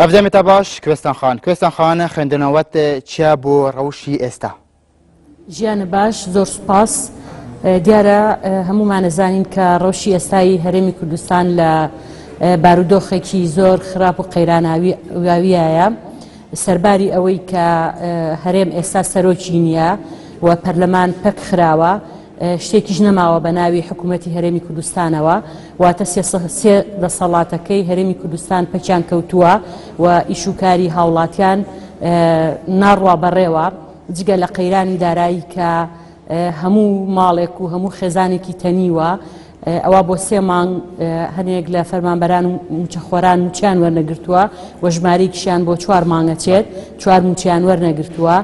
ئەڤدەمێتە باش کوێستان خان. کوێستان خان خوێندنەوەت چیا بۆ ڕەوشی ئێستا؟ ژیانە باش زۆر سوپاس. دیارە هەموومان ئەزانین کە ڕەوشی ئێستای هەرێمی کوردستان لە بارودۆخێکی زۆر خراپ و قەیراناویایە. سەرباری ئەوەی کە هەرێم ئێستا سەرۆکی نییە و پەرلەمان پەک خراوە، شتێکیش نەماوە بە ناوی حکوومەتی هەرێمی کوردستانەوە، واتە سێ دەسەڵاتەکەی هەرێمی کوردستان پەکیان کەوتووە و ئیش و کاری هاوڵاتیان ناڕوا بەڕێوە، جگە لە قەیرانی دارایی کە هەموو ماڵێک و هەموو خێزانێکی تەنیوە، ئەوا بۆ سێ مانگ هەنێک لە فەرمانبەران و مووچەخۆران مووچەیان وەرنەگرتووە و ژمارەیەکیشیان بۆ چوار مانگ ئەچێت چوار مووچەیان وەرنەگرتووە،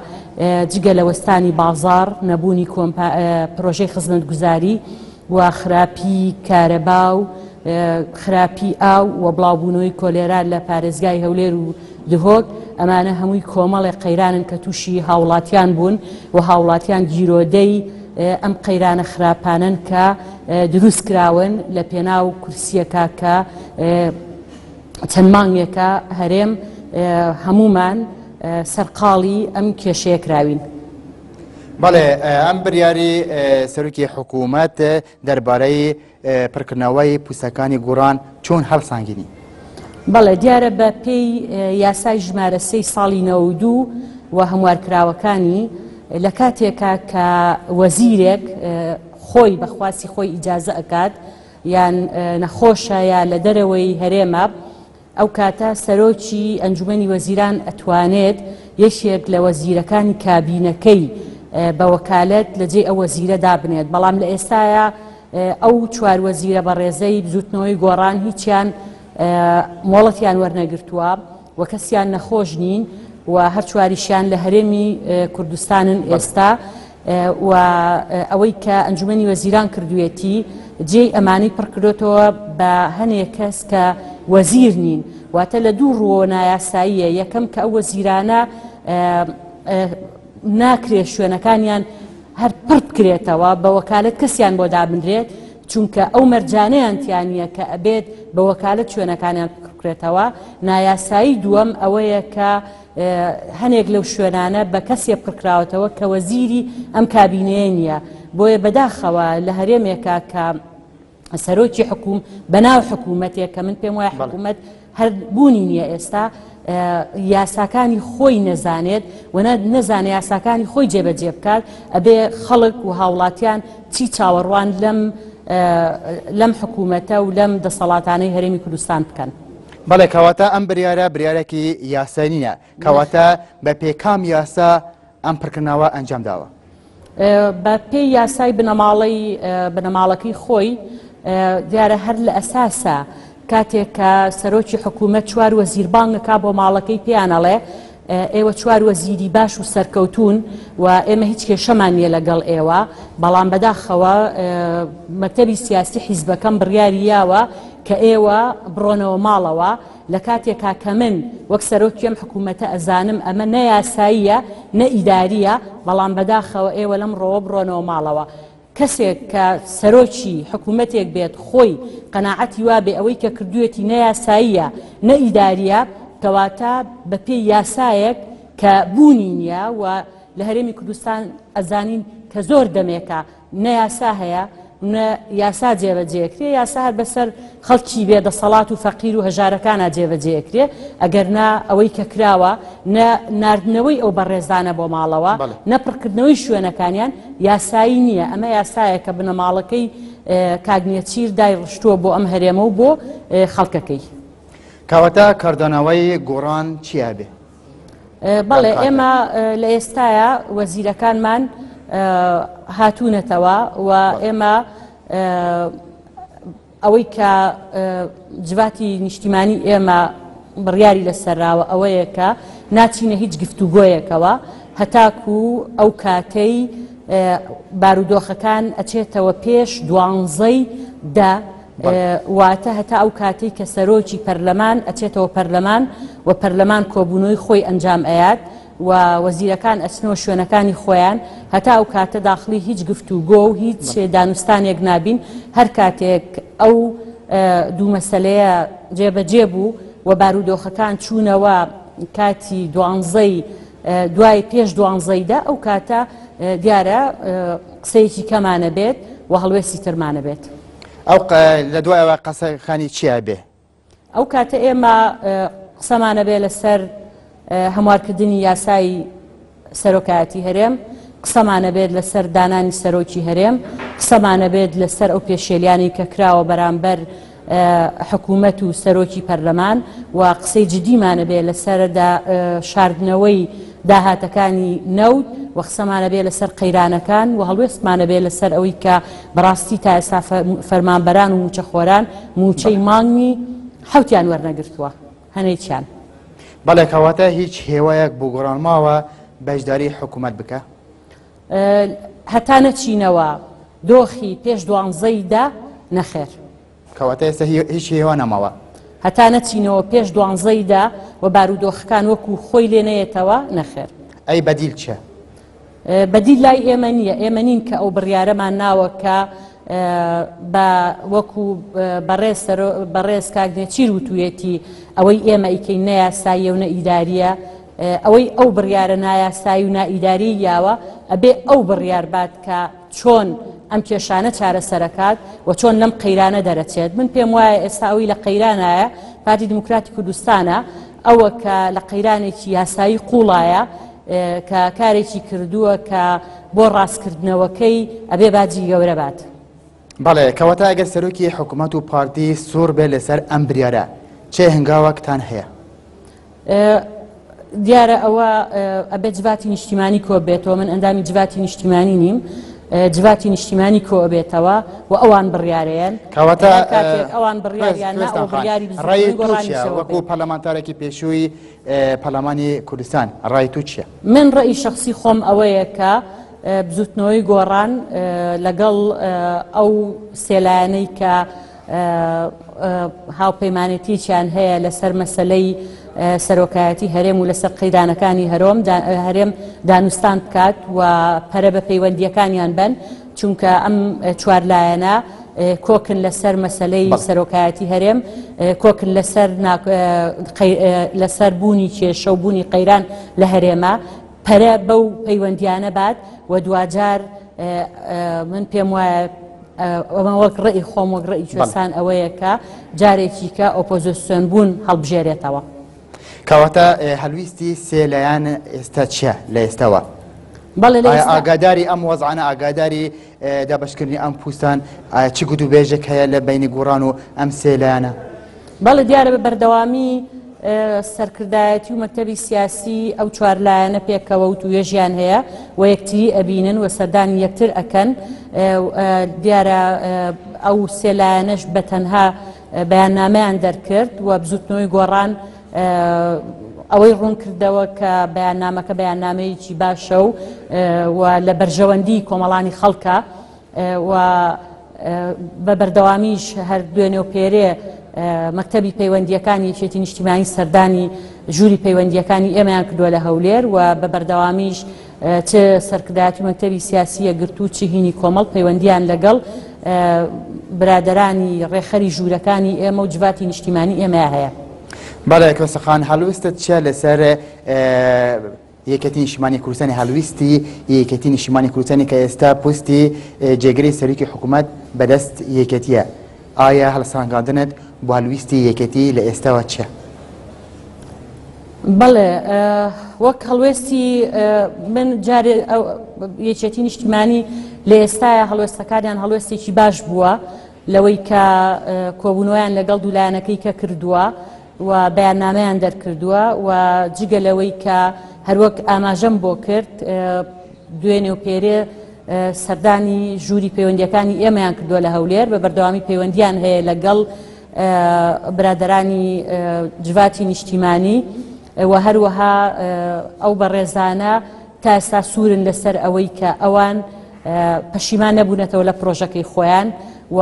جگە لە وەستانی بازاڕ، نەبوونی پرۆژەی خزمەتگوزاری و خراپی کارەبا و خراپی ئاو و بڵاوبوونەوەی کۆلێرا لە پارێزگای هەولێر و دهۆک، ئەمانە هەمووی کۆمەڵێک قەیرانن کە تووشی هاوڵاتیان بوون و هاوڵاتیان گیرۆدەی ئەم قەیرانە خراپانەن کە دروست کراون لە پێناو کورسیەکە کە چەند مانگێکە هەرێم هەمومان سەرقاڵی ئەم کێشەیە کراوین. بەڵێ ئەم بریاری سەرۆکی حکوومەت دەربارەی پڕکردنەوەی پوسەکانی گوڕان چۆن هەڵسانگینی؟ بەڵێ دیارە بە پێی یاسای ژمارە سێی ساڵی 92 و هەموارکراوەکانی لە کاتێکا کە وەزیرێک خۆی بە خواستی خۆی ئیجازە ئەکات یان نەخۆشە یا لە دەرەوەی هەرێمە ئەو کاتە سەرۆکی ئەنجومەنی وەزیران ئەتوانێت یەکێک لە وەزیرەکانی کابینەکەی بە وەکالەت لە جێی ئەو وەزیرە دابنێت، بەڵام لە ئێستایا ئەو چوار وەزیرە بەڕێزەی بزوتنەوەی گۆڕان هیچیان مۆڵەتیان وەرنەگرتووە و کەسیان نەخۆش نین و هەر چواریشیان لە هەرێمی کوردستانن ئێستا. و ئەوەی کە ئەنجومەنی وەزیران کردوێتی جێی ئەمانەی پڕکردۆتەوە بە هەنێک کەس کە وەزیر نین، واتە لە دوو ڕووەوە نایاساییە، یەکەم کە ئەو وەزیرانە ناکرێت شوێنەکانیان هەر پڕ بکرێتەوە بە وەکالەت کەسیان بۆ دابنرێت، چونکە ئەو مەرجانەیان تیانە کە ئەبێت بە وەکالەت شوێنەکانیان بکرێتەوە. نایاسایی دووەم ئەوەیە کە هەنێک لەو شوێنانە بە کەسێ پڕکراوەتەوە کە وەزیری ئەم کابینەیە نییە، بۆیە بەداخەوە لە هەرێمێکا کە سەرۆکی حکوم بەناو حکوومەتێک کە من پێم وایە حکوومەت هەر بوونی نییە ئێستا یاساکانی خۆی نەزانێت و نەزانێ یاساکانی خۆی جێبەجێ بکات، ئەبێ خەڵک و هاوڵاتیان چی چاوەڕوان لەم لەم حکوومەتە و لەم دەسەڵاتانەی هەرێمی کوردستان بکەن. بەڵێ کەواتە ئەم بریارە بریارێکی یاسایی نییە، کەواتە بە پێ کام یاسا ئەم پڕکردنەوە ئەنجام داوە؟ بە پێی یاسای بنەماڵەی بنەماڵەکەی خۆی. دیارە هەر لە ئەساسا کاتێک کە سەرۆکی حکوومەت چوار وەزیر بانگەکا بۆ ماڵەکەی پێیان ئەڵێ ئێوە چوار وەزیری باش و سەرکەوتوون و ئێمە هیچ کێشەمان نییە لەگەڵ ئێوە، بەڵام بەداخەوە مەکتەبی سیاسی حیزبەکەم بڕیاری یاوە کە ئێوە بڕۆنەوە ماڵەوە، لە کاتێکا کە من وەک سەرۆکی ئەم حکوومەتە ئەزانم ئەمە نە یاساییە نە ئیدارییە، بەڵام بەداخەوە ئێوە لەمڕۆوە بڕۆنەوە ماڵەوە. کەسێک کە سەرۆکی حکوومەتێک بێت خۆی قەناعەتی وابێ ئەوەی کە کردوویەتی نە یاساییە نە ئیدارییە، کەواتە بەپێی یاسایەک کە بوونی نییە و لە هەرێمی کوردستان ئەزانین کە زۆر دەمێکە نە یاسا هەیە نە یاسا جێبەجێکرێ، یاسا هەر بەسەر خەڵکی بێ دەسەڵات و فەقیر و هەژارەکانا جێبەجێکرێ، ئەگەر نا ئەوەی کە کراوە نە ناردنەوەی ئەو بەڕێزانە بۆ ماڵەوە نە پڕکردنەوەی شوێنەکانیان یاسایی نییە. ئەمە یاسایە کە بنەماڵەکەی کاک نێچیر دایڕشتووە بۆ ئەم هەرێمە و بۆ خەڵکەکەی. کەواتە کاردانەوەی گۆڕان چییە بێ؟ بەڵێ ئێمە لە ئێستایا وەزیرەکانمان هاتوونەتەوە و ئێمە ئەوەی کە جڤاتی نیشتیمانی ئێمە بڕیاری لەسەراوە ئەوەیە کە ناچینە هیچ گفتوگۆیەکەوە هەتاکو ئەو کاتەی بارودۆخەکان ئەچێتەوە پێش دوانزەی دە، واتە هەتا ئەو کاتەی کە سەرۆکی پەرلەمان ئەچێتەوە پەرلەمان و پەرلەمان کۆبوونەوەی خۆی ئەنجام ئەیات و وەزیرەکان ئەچنەوە شوێنەکانی خۆیان، هەتا ئەو کاتە داخڵی هیچ گفتوگۆ و هیچ دانوستانێک نابین. هەر کاتێک ئەو دوو مەسەلەیە جێبەجێ بوو و بارودۆخەکان چوونەوە کاتی دوانزەی دوای پێش دوانزەی دە ئەو کاتە دیارە قسەیەکی کەمانە بێت و هەڵوێستی ترمانە بێت. ئەو لە دوای ئەوە قسەکانی چیا بێ؟ ئەو کاتە ئێمە قسەمانە بێ لەسەر هەموارکردنی یاسای سەرۆکایەتی هەرێم، قسەمانە بێت لەسەر دانانی سەرۆکی هەرێم، قسەمانە بێت لەسەر ئەو پێشێلیانەی کە کراوە بەرامبەر حکوومەت و سەرۆکی پەرلەمان و قسەی جدیمانە بێ لەسەر شاردنەوەی داهاتەکانی نەوت و قسەمانە بێ لەسەر قەیرانەکان و هەڵوێستمانە بێ لەسەر ئەوەی کە بەڕاستی تا ئێستا فەرمانبەران و مووچەخۆران مووچەی مانگی حەوتیان وەرنەگرتووە هەنێکیان. بەڵێ کەواتە هیچ هێوایەک بۆ گۆڕان ماوە بەشداری حکوومەت بکە؟ هەتا نەچینەوە دۆخی پێش دوانزەی دە نەخێر. کەواتە ئێستا هیچ هێوا نەماوە. هەتا نەچینەوە پێش دوانزەی دە و بارودۆخەکان وەکو خۆی لێ نەیەتەوە نەخێر. ئەی بەدیل چیە؟ بەدیل لای ئێمە نییە، ئێمە نین کە ئەو بڕیارەمان ناوە کە بە وەکو بەڕێز بەڕێز کاک نێچیر وتوویەتی ئەوەی ئێمە ئیکەین نە یاساییە و نە ئیدارییە، ئەوەی ئەو بڕیارە نایاسایی و نائیداریی یاوە ئەبێ ئەو بڕیار بات کە چۆن ئەم کێشانە چارەسەرەکات و چۆن لەم قەیرانە دەرەچێت. من پێم وایە ئێستا ئەوەی لە قەیرانایە پارتی دیموکراتی کوردستانە، ئەوە کە لە قەیرانێکی یاسایی قوڵایە کە کارێکی کردووە کە بۆ ڕاستکردنەوەکەی ئەبێ باجی گەورە بات. بەڵێ، کەواتە ئەگەر سەرۆکی حکومەت و پارتی سوور بێ لەسەر ئەم بریارە، چێ هەنگاوەکتان هەیە؟ دیارە ئەوە ئەبێت جڤاتی نیشتیمانی کۆ بێتەوە، من ئەندامی جڤاتی نیشتیمانی نیم، جڤاتی نیشتیمانی کۆ ئەبێتەوە و ئەوان بڕیارەیەن. کەواتە هەر کاتێک ئەوان بڕیاریان نا، ئەوە بڕیاری ڕای بزووتنەوەی تۆ گۆڕانی چییە؟ شەوە وەکو بێت. پەرلەمانتارێکی پێشووی پەرلەمانی کوردستان ڕای تۆ چییە؟ من ڕەئی شەخسی خۆم ئەوەیە کە بزووتنەوەی گۆڕان لەگەڵ ئەو سێ لایەنەی کە هاوپەیمانێتییان هەیە لەسەر مەسەلەی سەرۆکایەتی هەرێم و لەسەر قەیرانەکانی هەرێم دانوستان بکات و پەرە بە پەیوەندییەکانیان بەن، چونکە ئەم چوار لایەنە کۆکن لەسەر مەسەلەی سەرۆکایەتی هەرێم، کۆکن لەسەر بوونی کێشە و بوونی قەیران لە هەرێمە، پەرە بەو پەیوەندیانە بات و دواجار من پێم وایە ئەمە وەک ڕێی خۆم وەک ڕێی کوێستان ئەوەیە کە جارێکی کە ئۆپۆزیسیۆن بوون هەڵبژێرێتەوە. کەواتە هەلویستی سێ لایەن ئێستا چییە لە ئێستاوە؟ بەڵێ لە ئایا ئێستا ئاگاداری ئەم وەزعانە ئاگاداری دابەشکردنی ئەم پوستان ئایا چ گوتوبێژێک هەیە لە بینی گوڕان و ئەم سێ لایەنە؟ بەڵێ دیارە بە بەردەوامی سەرکردایەتی و مەکتەبی سیاسی ئەو چوار لایەنە پێکەوە وتوێژیان هەیە و یەکتری ئەبینن و سەردانی یەکتر ئەکەن. دیارە ئەو سێ لایەنەش بە تەنها بەیاننامەیان دەرکرد و بزوتنەوەی گۆڕان ئەوەی ڕوون کردەوە کە بەیاننامەکە بەیاننامەیەکی باشە و لە بەرژەوەندی کۆمەڵانی خەڵکە و بە بەردەوامیش هەر دوێنێ و پێرێ مەکتەبی پەیوەندییەکانی یەکێتی نیشتیمانی سەردانی ژووری پەیوەندییەکانی ئێمەیان کردووە لە هەولێر و بە بەردەوامیش چ سەرکردایەتی مەکتەبی سیاسی یەکگرتوو چ هینی کۆمەڵ پەیوەندیان لەگەڵ برادەرانی ڕێکخەری ژوورەکانی ئێمە و جڤاتی نیشتیمانی ئێمەیا هەیە. بەڵێ کۆسە خان هەڵویستت چیە لەسەر یەکێتی نیشتیمانی کوردستانی هەڵویستی یەکێتی نیشتیمانی کوردستانی کە ئێستا پۆستی جێگری سەرۆکی حکوومەت بەدەست یەکێتیە ئایا هەڵسانگاندنت بۆ هەلویستی یەکێتی لە ئێستاوە چیە؟ بەڵێ وەک هەڵوێستی من جارێ یەکێتی نیشتیمانی لە ئێستاە هەڵوێستەکانیان هەڵوێستێکی باش بووە لەوەی کە کۆبوونەوەیان لەگەڵ دوولایەنەکەی کە کردووە و بەیاننامەیان دەرکردووە و جگە لەوەی کە هەروەک ئاماژەم بۆ کرد دوێنێ و پێرێ سەردانی ژووری پەیوەندیەکانی ئێمەیان کردووە لە هەولێر بە بەردەوامی پەیوەندیان هەیە لەگەڵ برادەرانی جڤاتی نیشتیمانی و هەروەها ئەو بەڕێزانە تا ئێستا سوورن لەسەر ئەوەی کە ئەوان پەشیمان نەبوونەتەوە لە پرۆژەکەی خۆیان و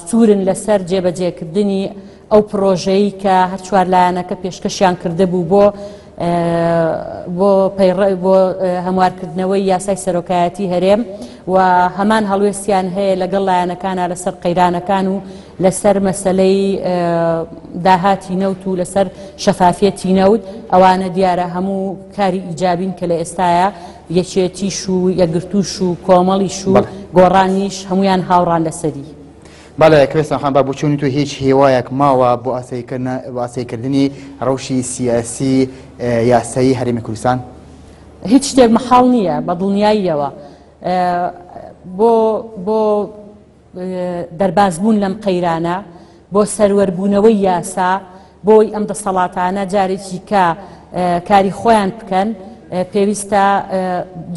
سوورن لەسەر جێبەجێکردنی ئەو پرۆژەی کە هەر چوار لایەنەکە پێشکەشیان کردبوو بۆ بۆ پەیڕەو بۆ هەموارکردنەوەی یاسای سەرۆکایەتی هەرێم و هەمان هەڵوێستیان هەیە لەگەڵ لایەنەکانا لەسەر قەیرانەکان و لەسەر مەسەلەی داهاتی نەوت و لەسەر شەفافیەتی نەوت، ئەوانە دیارە هەموو کاری ئیجابین کە لە ئێستایا یەکێتیش و یەکگرتووش و کۆمەڵیش و گۆڕانیش هەموویان هاوڕان لەسەری. بەڵێ کوێستان خان، بە بۆچوونی تۆ هیچ هیوایەک ماوە بۆ ئاساییکردنی ڕەوشی سیاسی یاسایی هەرێمی کوردستان؟ هیچ شتێک مەحاڵ نییە بە دڵنیاییەوە بۆ بۆ دەربازبوون لەم قەیرانە بۆ سەروەربوونەوەی یاسا بۆی ئەم دەسەڵاتانە جارێکی کە کاری خۆیان بکەن پێویستە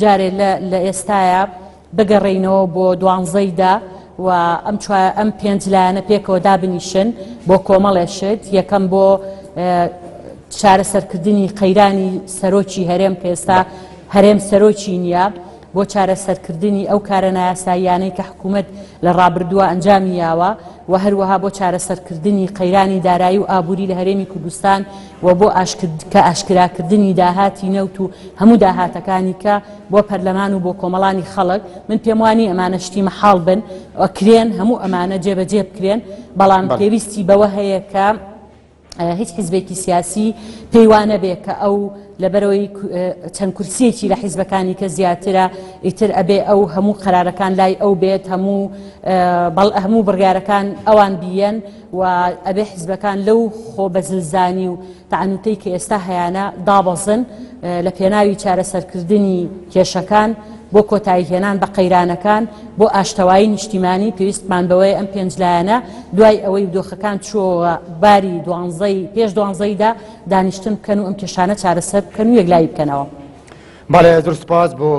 جارێ لە ئێستاە بگەڕێینەوە بۆ دوانزەی دە و ئەم چوار ئەم پێنج لایەنە پێکەوە دابنیشن بۆ کۆمەڵێ شت، یەکەم بۆ چارەسەرکردنی قەیرانی سەرۆکی هەرێم کە ئێستا هەرێم سەرۆکی نییە، بۆ چارەسەرکردنی ئەو کارە نایاساییانەی کە حکوومەت لە ڕابردووە ئەنجامی یاوە و هەروەها بۆ چارەسەرکردنی قەیرانی دارایی و ئابووری لە هەرێمی کوردستان و بۆ کە ئاشکراکردنی داهاتی نەوت و هەموو داهاتەکانی کە بۆ پەرلەمان و بۆ کۆمەڵانی خەڵک، من پێم وا نییە ئەمانە شتی مەحاڵ بن، ئەکرێن هەموو ئەمانە جێبەجێ بکرێن، بەڵام پێویستی بەوە هەیە کە هیچ حیزبێکی سیاسی پێی وا نەبێ کە ئەو لەبەرەوەی چەند کورسیەکی لە حیزبەکانی کە زیاترە ئیتر ئەبێ ئەو هەموو قەرارەکان لای ئەو بێت هەموو هەموو بڕیارەکان ئەوان بیەن و ئەبێ حیزبەکان لەو خۆ بەزلزانی و تەعنوتەی کە ئێستا هەیانە دابەزن لە پێناوی چارەسەرکردنی کێشەکان بۆ کۆتاییهێنان بە قەیرانەکان بۆ ئاشتەوایی نیشتیمانی پێویستمان بەوەیە ئەم پێنج لایەنە دوای ئەوەی دۆخەکان چووەوە باری دوانزەی پێش دوانزەیدا دانیشتن بکەن و ئەم کێشانە چارەسەر بکەن و یەکلایی بکەنەوە. بەڵێ زۆر سوپاس بۆ.